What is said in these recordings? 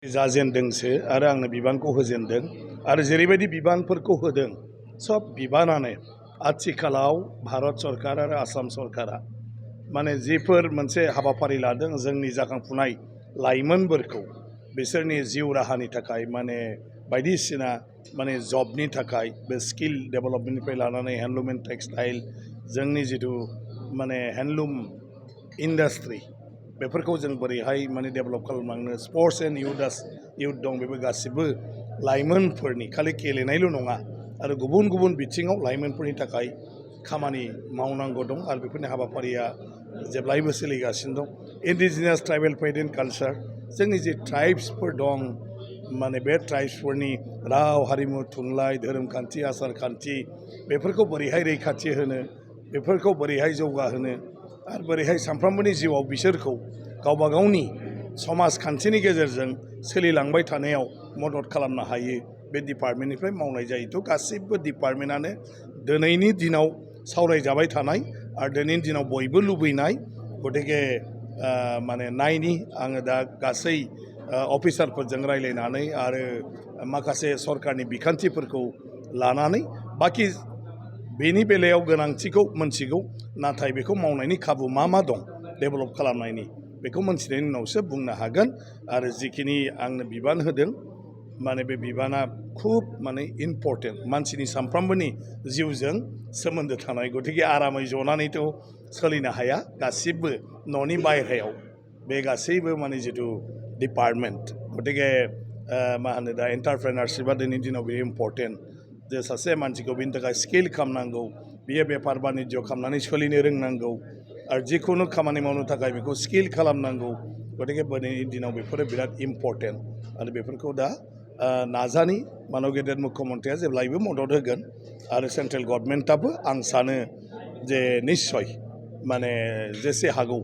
जाजेनदोंसो आरो आंनो बिबानखौ होजेनदों आरो जेरैबायदि बिबानफोरखौ होदों सब बिबानानो आथिखालाव भारत सरकार आरो आसाम सरकारा माने जिफोर मोनसे हाबाफारि लादों जोंनि जाखांफुनाय लाइमोनफोरखौ बिसोरनि जिउ राहानि थाखाय माने बायदिसिना माने जबनि थाखाय बे स्किल डेभेलपमेन्टनिफ्राय लानानै हेन्डलुम एन्ड टेक्सटाइल जोंनि जिथु माने हेन्डलुम इन्डास्ट्रि बेफोरखौ जों बोरैहाय माने डेभेलप खालामलांनो स्पर्ट्स एन्ड युथ दं बेबो गासिबो लाइमोनफोरनि खालि गेलेनायल' नङा आरो गुबुन गुबुन बिथिङाव लाइमोनफोरनि थाखाय खामानि मावनांगौ दं आरो बेफोरनि हाबाफारिया जेब्लायबो सोलिगासिनो दं इन्डिजिनियास ट्राइबेल फेथ एन्ड कालचार जोंनि जे ट्राइब्सफोर दं माने बे ट्राइब्सफोरनि राव हारिमु थुनलाइ धोरोम खान्थि आसार खान्थि बेफोरखौ बोरैहाय रैखाथि होनो बेफोरखौ बोरैहाय जौगाहोनो आरो बोरैहाय सानफ्रोमबोनि जिउआव बिसोरखौ गावबा गावनि समाजखान्थिनि गेजेरजों सोलिलांबाय थानायाव मदद खालामनो हायो बे डिपार्टमेन्टनिफ्राय मावनाय जायोथ' गासैबो डिपार्टमेन्टआनो दिनैनि दिनाव सावरायजाबाय थानाय आरो दिनैनि दिनाव बयबो लुबैनाय गतिके माने नायनि आङो दा गासै अफिसारफोरजों रायज्लायनानै आरो माखासे सरकारनि बिखान्थिफोरखौ लानानै बाखि बेनि बेलायाव गोनांथिखौ मोनथिगौ नाथाय बेखौ मावनायनि खाबु मा दं डेभेलप खालामनायनि बेखौ मोनथिनायनि उनावसो बुंनो हागोन आरो जिखिनि आंनो बिबान होदों माने बे बिबाना खुब माने इम्परटेन्ट मानसिनि सानफ्रोमबोनि जिउजों सोमोन्दो थानाय गतिके आरामै जनानैथ' सोलिनो हाया गासिबो न'नि बायह्रायाव बे गासैबो माने जिथु डिपार्टमेन्ट गतिके मा होनो दा एन्टारप्रेनारशिपआ दिनैनि दिनाव बेयो इम्परटेन्ट जे सासे मानसिखौ बेनि थाखाय स्किल खालामनांगौ बियो बेफार बानिज्य खालामनानै सोलिनो रोंनांगौ आरो जिखुनु खामानि मावनो थाखाय बेखौ स्किल खालामनांगौ गतिके दिनैनि दिनाव बेफोरो बिराद इम्परटेन्ट आरो बेफोरखौ दा नाजानि मानब गेदेर मुख्यमन्थ्रिया जेब्लायबो मदद होगोन आरो सेन्ट्रेल गभर्नमेन्टआबो आं सानो जे निस्सय माने जेसे हागौ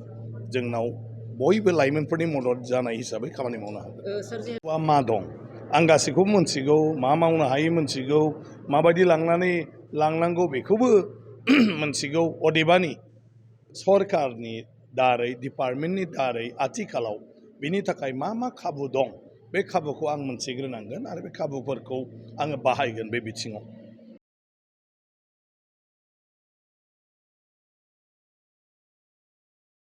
जोंनाव बयबो लाइमोनफोरनि मदद जानाय हिसाबै खामानि मावनो हागोन मा दं आं गासैखौबो मोनथिगौ मा मावनो हायो मोनथिगौ माबायदि लांनांगौ बेखौबो मोनथिगौ अदेबानि सरकारनि दारै डिपार्टमेन्टनि दारै आथिखालाव बिनि थाखाय मा खाबु दं बे खाबुखौ आं मोनथिग्रोनांगोन आरो बे खाबुफोरखौ आङो बाहायगोन बे बिथिङाव